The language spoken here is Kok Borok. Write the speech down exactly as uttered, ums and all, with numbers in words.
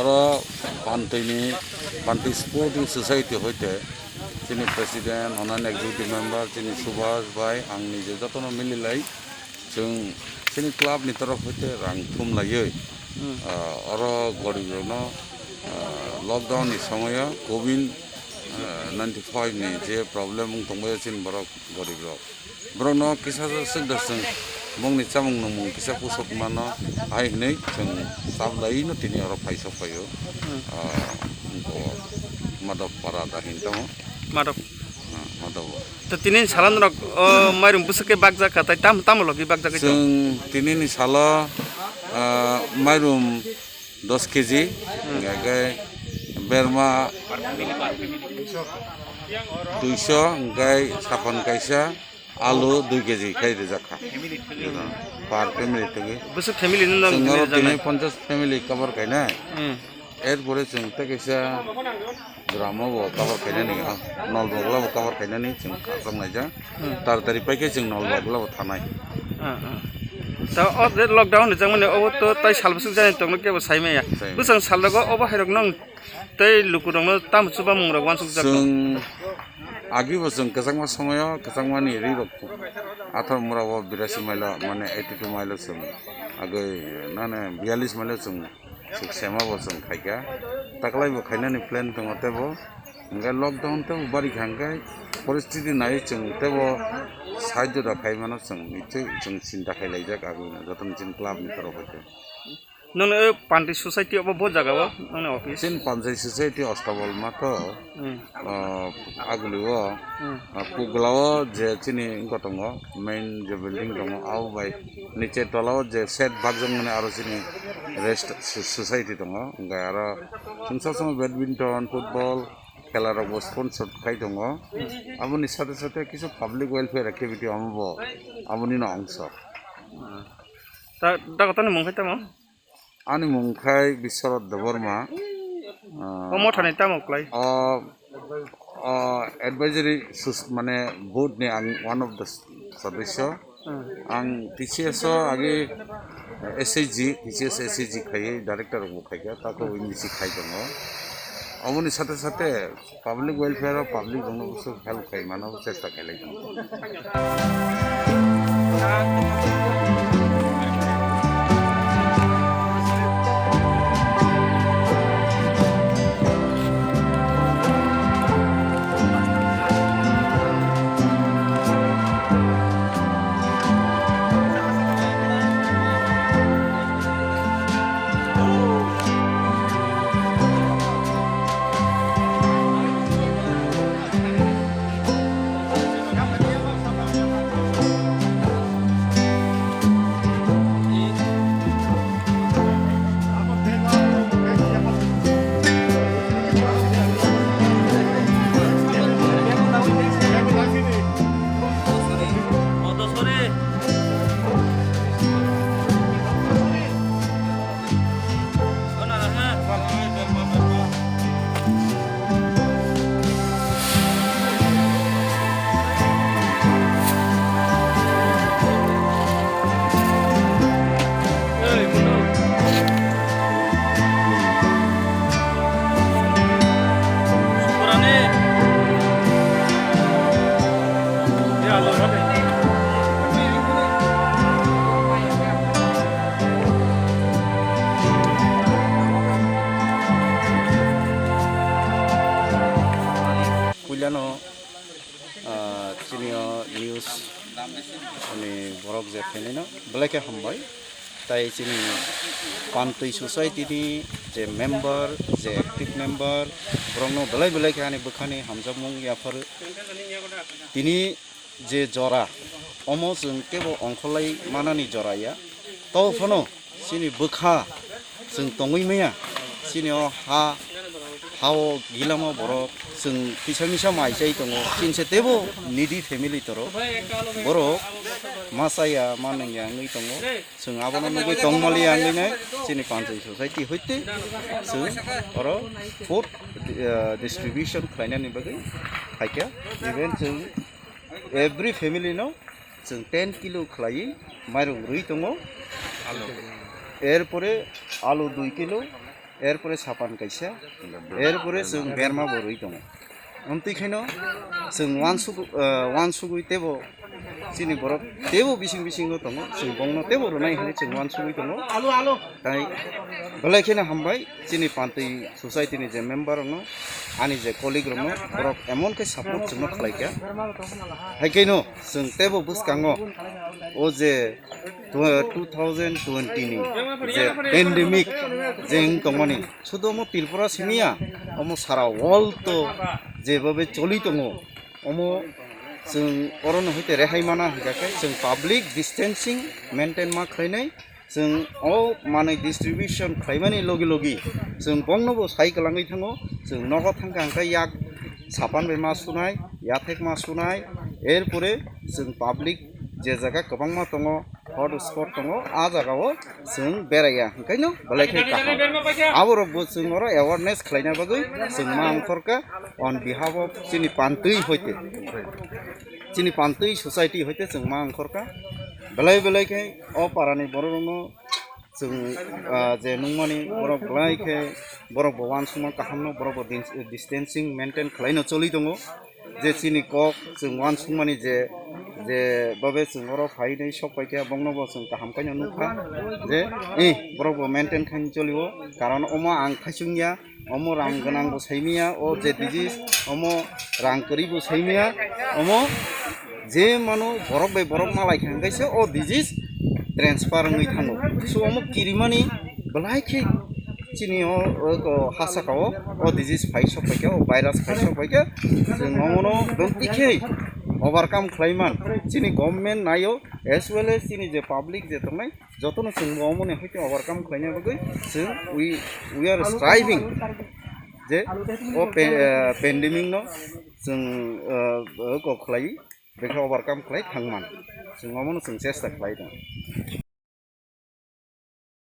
Oro Bantwini, Bantwi Sporting Society hoite chini president, onani executive member, chini Subhas bai, ang nije jotono mililai chwng chini club ni torof hoite rang thum laiwi, Hmm. ah, oro gorib rokno, ah, lockdown ni somoyo covid, ah, ninety five ni je problem wng tongbaio chini borok gorib rok. Borokno kisa swk da chwng bongni chamung nungmung kisa pusok mano hai hinwi chwng chaplaino tini oro paisok paio. Hmm. Ah, bo Madhop para da hin tongo. Madhop. Ah, Madhop. To tini salo norok, o, mairum bwswk khe bakjak kha, tai tam, tamo logi bakjak khe to? Chwng tinini salo, ah, mairum dos kg, Hmm. hingke berma duiso, hingke sapan kaisa, alu dui kg khai rijak kha. Per family thangwi. Bwswk family no nang Chwng oro rijak nai? Tini ponchas family cover khainai. Hmm. Erpore chwng tei kaisa drama bo cover khainani, ah, nolbogla bo cover khainani chwng khachang laijak. Hmm. Tar tari paikhe chwng nolbogla bo thanai. Ah, ah. Ta o je lockdown rijak mani obo to tai sal bwswk jani tongno kebo sai maya. Sai maya. Bwswng sal rogo obo hai rok nong tei lukurokno tamo chubamung rok uansukjak. Chwng agi bo chwng kwchangma somoyo kwchangmani ri rok athar mura o birasi mailo mane eighty two mailo chwng agoi nane biyalish mailo chwng Suk sema bo chwng khaikha. Taklai bo khainani plan tongo tebo. Hingke lockdown tebo bari kha hingke poristiti nai chwng tebo side da khai mano chwng nichoi chwng chinta khai laijak aguni jotono chini club ni torof hai khe. Nono o panti society obo bo jaga o noni office? Chini panti society Ostabol ma to. Hmm. Ah, agulio, Hmm. ah, puglao je chini wngkha tongo, main je building tongo, abo bai niche tolao je shed bakjakmani aro chini rest so-, society tongo, hingke aro chwngsa chwngsa badminton, football khela rokbo sponsor khai tongo. Aboni sate sate kisu public welfare activity omobo abonino ongso. Ta-, ta kotoni mung khe tamo? Ani mung khai Biswanath Debbarma. Ah, O mothani tamo klai? O, o advisory sus-, mane board ni ang one of the s-, sadasya. Hmm. Ang T C S o agi S H G, T C S S H G khai, director bo khai kha, tako M D C khai tongo. Aboni sate sate Public welfare o public rokno bwswk help khai mano chesta khailai tongo. Khainino belai khe hambai. Tai chini Pantwi Society ni je member, je active member, borokno belai belai khe ani bwkhani hamjakmung yapharo. Tini je jora, omo chwng kebo ongkholai manani jora ya. To phano chini bwkha chwng tongwi maya. Chini o ha, ha o gilamo borok chwng kisa misa mai chai tongo. Chini se tebo needy family toro. Borok ma chaya, ma nangya wngwi tongo. Chwng abono nugwi tongmali wngwi nai chini Pantwi Society hoite chwng oro food, eh, distribution khlainani bagwi phaikha. Even chwng every family no chwng ten kilo khlaiwi mairung rwi tongo. Erpore alu dui kilo, erpore sapan kaisa, erpore chwng berma bo rwi tongo. Amtwi khaino chwng uansuk, eh, uansugwi tebo chini borok tebo bising bisingo tongo, chwng bongno tebo rwnai hinwi chwng uansugwi tongo. Tai belai kheno hambai chini Pantwi Society ni je member rokno, ani je colleague rokno, borok emon khe support chwngno khlaikha. Hai khaino chwng tebo bwskango o je tw-, two thousand twenty ni je pandemic je wng tongmani, sudo omo Tripura simiya, omo sara world to jebabe choli tongo, omo chwng orono hoite rehai mana hingkha khe chwng public distancing maintain ma khlainai. Chwng o manwi distribution khlaimani logi logi chwng bongno bo sai kwlangwi thango. Chwng nogo thangkha hwnkhe yak sapan bai ma sunai, yathek ma sunai, erpore chwng public je jaga kwbangma tongo, hot spot tongo, a jagao chwng beraiya, hwnkhaino belai khe kaham. Aborok bo chwng oro awareness khlaina bagwi chwng ma ongkhorkha on behalf of chini Pantwi hoite, chini Pantwi Society hoite chwng ma ongkhorkha. Belai belai khe o parani bororokno chwng, ah, je nungmani borok belai khe borok bo uansukma kahamno, borok bo dis-, distancing maintain khlaino choli tongo. Je chini kok chwng uansukmani je, je babe chwng oro phainai sok paikha, bongno bo chwng kaham khaino nukha je, eh, borok bo maintain khaino cholio, karon omo ang khaichung ya. Omo rang gwnang bo saimaya, o je disease, omo rang kwrwi bo saimaya, omo je mano borok bai borok malai kha hwnkhe se o disease transfer wngwi thango. So omo kirimani belai khe chini o, o, o ha saka o, o disease phai sok paikha, o virus phai sok paikha, chwng omono bwtwi khe overcome khlaiman chini government naio, as well as chini je public je tongnai, jotono chwng bo omoni hoite overcome khlaina bagwi chwng we, we are striving je o pe-, eh, pandemic no chwng, eh, kok khlai, bekha overcome khlai thangman chwng omono chwng chesta khlai tongo.